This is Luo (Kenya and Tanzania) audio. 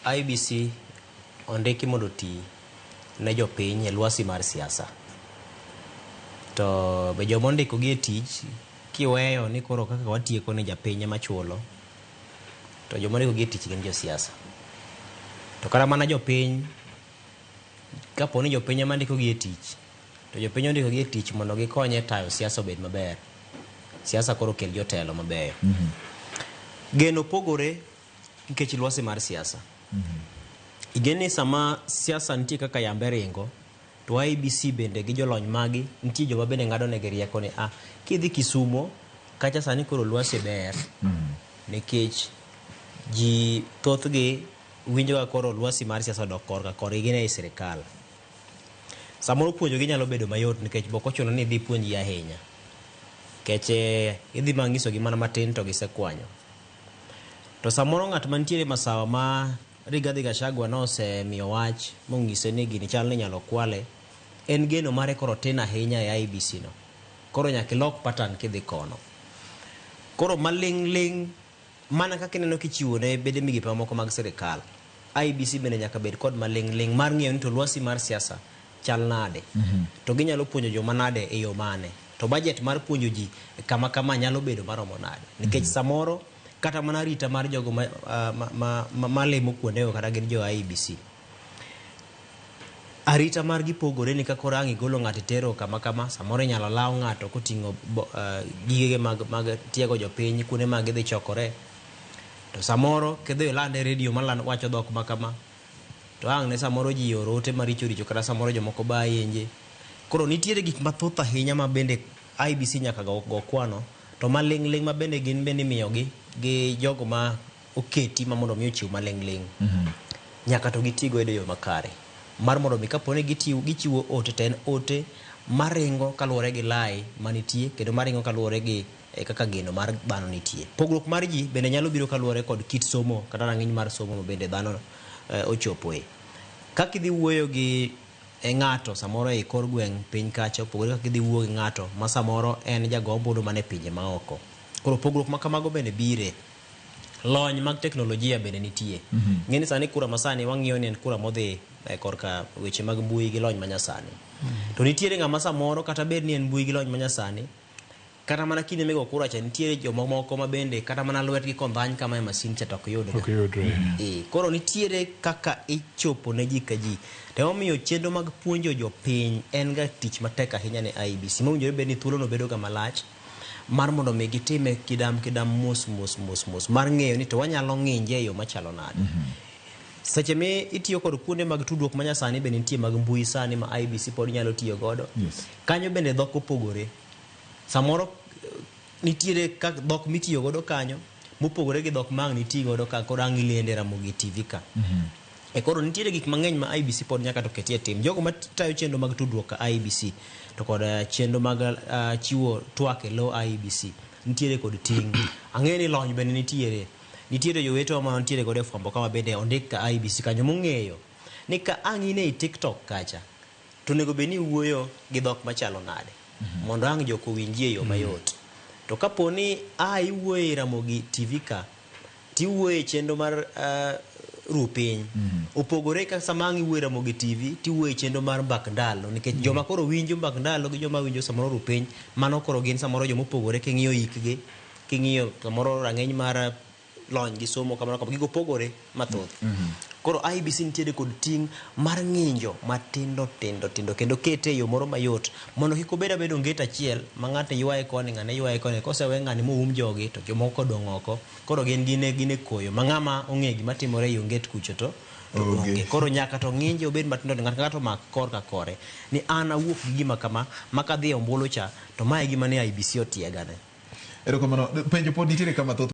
IEBC ondiki mondo oti ne jopiny e lwasi mar siasa. To be joma ondikogi e tich kiweyo ni koro kaka watieko ni japiny ema chulo to joma ondikogi e tich gin josiasa. To kata mana jopiny kapo ni jopiny ema ndikogi e tich to jopiny ondikogi e tich mondo gikony e tayo siasa obed maber. Siasa koro okel jotelo mabeyo. Geno pogore nikech lwasi mar siasa. Igen ni sama siasa nitie kaka yambe ringo to IEBC bende gi jolony magi nitie joma bende ng'ado negi rieko ni ah, kidhi Kisumo kacha sani koro lwasi ber nikech ji thothgi winjo ka koro lwasi mar siasa odok korka korgi gin ei sirikal. Samoro puonjogi nyalo bedo mayot nikech be ok ochuno ni idhi ipuonjgi ahinya. Nikech idhi mana nyisogi mana matin to gisekwanyo. To samoro ng'at mantiere masawa ma Rigathi Gachagua nosemiyo wach mong'ise ni gini chal ni inyalo kwale, en geno mare koro tin ahinya e IEBC no. Koro nyaka ilok pattern kidhi kono. Koro maling' ling' mana kaka ineno kichiwo ne bede migepe mamoko mag sirikal, IEBC bende nyaka bed kod maling' ling' mar ng'eyo ni to lwasi mar siasa chal nade. To ginyalo puonjo joma nade e yo mane. To budget mar puonjo ji kama kama nyalo bedo maromo nade. Nikech samoro kata mana arita mar jogo ma, ma, ma, ma, malemo kuondego kata gin jo IEBC. Arita margi pogore ni ka koro ang' igolo ng'ato itero kama kama, samoro inyalo law ng'ato koting'o gigege mag, mag tiego jopiny kuonde ma gidhi chokore. To samoro kidhi ilande e redio wacho dhok ma kama, to ang' ne samoro ji oro ote maricho richo kata samoro jomoko ba yenje. Koro nitiere gik mathoth ahinya ma bende IEBC nyaka go, go kwano, to maling' ling' ma bende gin bende imiyogi gi jogo ma oketi ma mondo mi ochiw maling' ling'. Nyaka to giti godo e yo makare. Mar mondo mi kapo ni gichiwo ote to en ote maringo kaluwore gi lai manitie kendo maringo kaluwore gi kaka geno mar dhano nitie. Pogruok mar ji bende nyalo biro kaluwore kod kit somo kata rang'iny mar somo ma bende dhano ochopoe. Kaka idhi wuoyo gi ng'ato samoro ei kor gweng' piny kacha opogore kaka idhi wuoyo gi ng'ato ma samoro en jago ombulu man e pinje maoko. Koro pogruok ma kamago bende bire. Lony mag teknolojia bende nitie. Ng'e ni sani kura masani wang'iyo ni en kura modhi korka weche mag mbui gi lony manyasani. To nitiere ng'ama samoro kata bed ni en mbui gi lony manyasani, kata mana kinde migo kura cha nitiere jomamoko ma bende kata mana lwetgi kondhany kama e masin cha to ok yudre. Ok yudre. Koro nitiere kaka ichopo ne ji ka ji. To emomiyo chenro mag puonjo jopiny en ga tich matek ahinya ne IEBC. Mowinjore bed ni thuolo no bedo ga malach mar mondo mi gitime kidam kidam mos mos mos mos mar ng'eyo ni to wanyalo ng'inje e yo machalo nade. Seche mi itiyo kod kuonde mag tudruok manyasani bende nitie mag mbui sani ma IEBC pod nyalo tiyo godo. Kanyo bende dhok opogore. Samoro nitiere kak dhok mitiyo godo kanyo mopogore gi dhok ma ang' niti godo ka koro ang' ilende Ramogi TV ka. E koro nitiere gik mang'eny ma IEBC pod nyaka to ketie tim. Jogo matayo chenro mag tudruok ka IEBC to kod chenro mag chiwo twak e lo IEBC nitiere kod ting'. Ang'eyo ni lony bende nitiere. Nitiere jowetewa ma nitiere godo e fwambo ka ma bende ondik ka IEBC kanyo mong'eyo ni ka ang' in ei TikTok kacha to onego bed ni iwuoyo gi dhok machalo nade mondo ang' jok owinji e yo mayot. To kapo ni a iwuoyo e Ramogi TV ka tiwuoyo e chenro mar ru piny opogore ka sama ang' iwuoyo e Ramogi TV tiwuoyo e chenro mar mbak ndalo nikech joma koro winjo mbak ndalo gi joma winjo samoro ru piny mano koro gin samoro joma opogore king'iyo hikgi king'iyo samoro rang'iny mar lony gi somo kamano kamano gigo pogore mathoth. Koro IEBC nitiere kod ting' mar ng'injo matindo tindo tindo kendo kete e yo moro mayot mondo kik obed abeda onget achiel ma ng'ato ywaye koni ng'ane ywaye koni kosewe ng'ani moum jogi to jomoko odong' oko koro gin gin e koyo ma ng'ama ong'e gima timore ei onget kucho to onge. Koro nyaka to ng'inje obed matindo tindo ng'ato ka ng'ato omak korka kore ni an awuok gi gima kama ma kadhi e ombulu cha to mae e gima ne IEBC otiegane. Erokamano. Penjo pod nitiere ka mathoth.